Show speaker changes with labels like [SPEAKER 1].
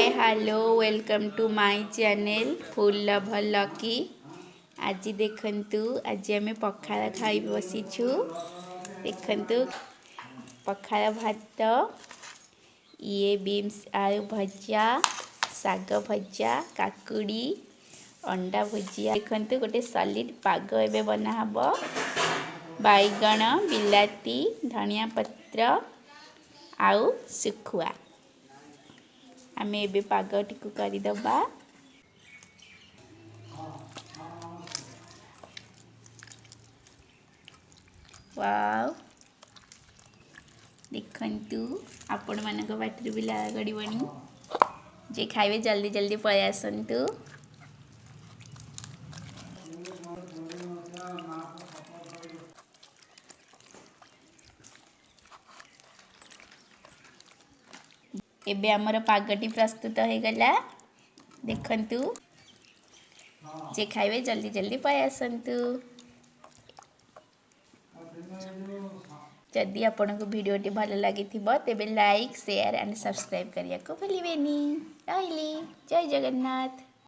[SPEAKER 1] Hello, welcome to my channel food lover Lucky. ଆଜି ଦେଖନ୍ତୁ, ଆଜି ଆମେ ପଖାଳ ଖାଇ ବସିଛୁ। ଦେଖନ୍ତୁ, ପଖାଳ ଭାତ, ଇଏ ବିନ୍ସ ଆଳୁ ଭଜା, ଶାଗ ଭଜା, କାକୁଡ଼ି, ଅଣ୍ଡା ଭୁଜିଆ। ଦେଖନ୍ତୁ, ଗୋଟେ ସଲିଡ଼ ପାଗ ଏବେ ବନା ହେବ, ବାଇଗଣ, ବିଲାତି, ଧନିଆ ପତ୍ର ଆଉ ଶୁଖୁଆ। ଆମେ ଏବେ ପାଗଟିକୁ କରିଦେବା। ୱାଓ, ଦେଖନ୍ତୁ, ଆପଣମାନଙ୍କ ପାଟିରୁ ବି ଲାଳ ଗଡ଼ିବଣି। ଯେ ଖାଇବେ ଜଲ୍ଦି ଜଲ୍ଦି ପଳେଇ ଆସନ୍ତୁ। ଏବେ ଆମର ପାଗଟି ପ୍ରସ୍ତୁତ ହେଇଗଲା। ଦେଖନ୍ତୁ, ଯେ ଖାଇବେ ଜଲ୍ଦି ଜଲ୍ଦି ପଳେଇ ଆସନ୍ତୁ। ଯଦି ଆପଣଙ୍କୁ ଭିଡ଼ିଓଟି ଭଲ ଲାଗିଥିବ, ତେବେ ଲାଇକ୍, ସେୟାର ଆଣ୍ଡ ସବସ୍କ୍ରାଇବ୍ କରିବାକୁ ଭୁଲିବେନି। ରହିଲି, ଜୟ ଜଗନ୍ନାଥ।